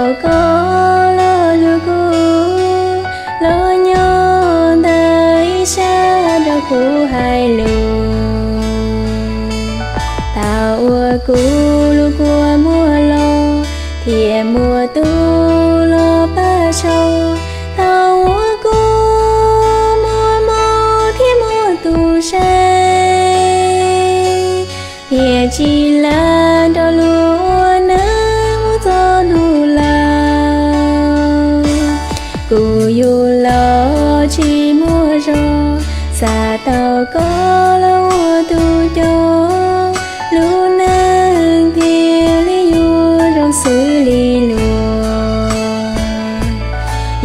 Koj los hlub kuv, los nyob ntawm ib sab rau kuv hais lus. Thaum uas kuv lub kua muag los, thiaj muaj tus los pab sau. Thaum uas kuv muaj mob thiab muaj tus saib, thiaj tsis lam nrog luag ua neej mus txog hnub laus. Kuv yug los tsis muaj zog, xav tau koj los ua tus coj, lub neej thiaj li yuav zoo xws li luag.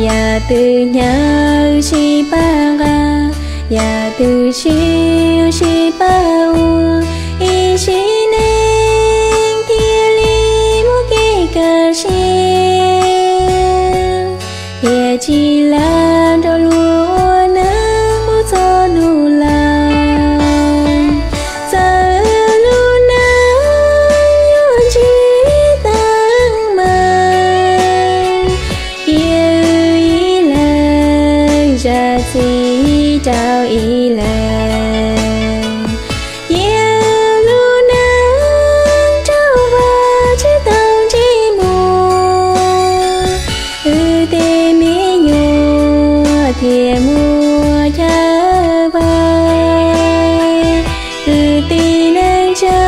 Yam twg hnyav wb sib pab nqa, yam twg sib wb sib pab ua, ib sim neej thiaj li muaj kev kaj siab. Thiaj tsis lam nrog luag ua neej mus txog hnub laus. Txawm lub neej yuav ntsib teeb meem, cia wb ib leeg zam txim rau ib leeg. Cia lub neej rau Vajtswv tau ntsej muag, wb tej me nyuam thiaj muaj chaw vau. Kwv tij neej tsa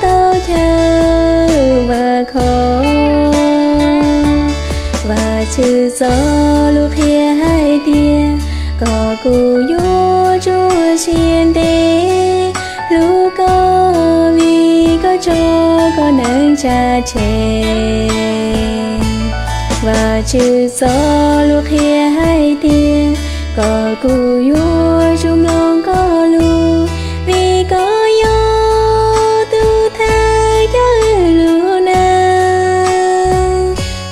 tau chaw vam khom. Vajtswv txoj lus qhia hais tias, kom kuv yuav tsum ua siab ntev hlub koj, vim koj tso koj neej tsa tseg. Vajtswv txoj lus qhia hais tias, kom kuv yuav tsum mloog koj lus, vim koj yog tus thawj coj wb lub neej.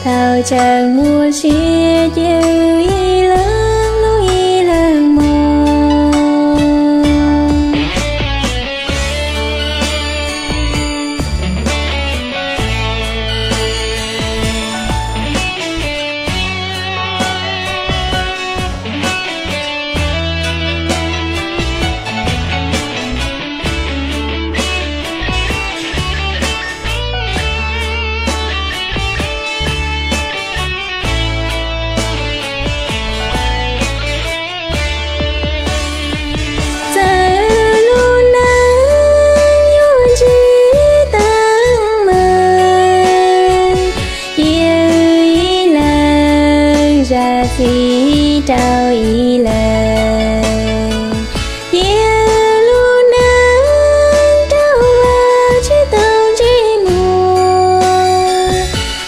Thaum tseem muaj sia ces wb ib leeg hlub ib leeg mog. Txawm lub neej yuav ntsib teeb meem, cia wb ib leeg zam txim rau ib leeg. Cia lub neej rau Vajtswv tau ntsej muag,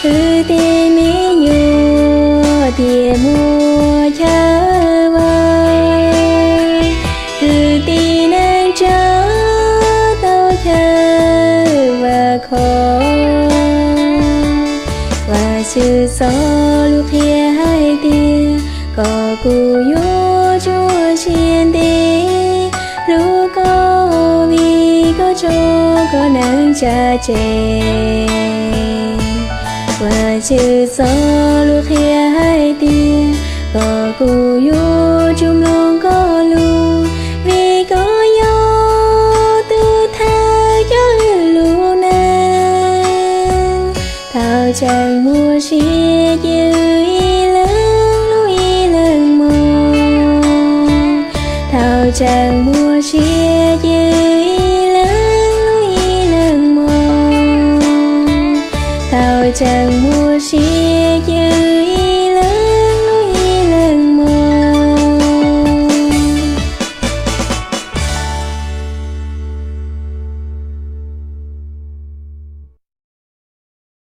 wb tej me nyuam thiaj muaj chaw vau. Kwv tij neej tsa tau chaw vam khom. Vajtswv txoj lus qhia hais tias, kom kuv yuav tsum ua siab ntev hlub koj, vim koj tso koj neej tsa tseg. Vajtswv txoj lus qhia hais tias, kom kuv yuav tsum mloog koj lus, vim koj yog tus thawj coj wb lub neej. Thaum tseem muaj sia ces wb ib leeg hlub ib leeg mog. Thaum tseem muaj sia ces wb ib leeg hlub ib leeg mog. Thaum tseem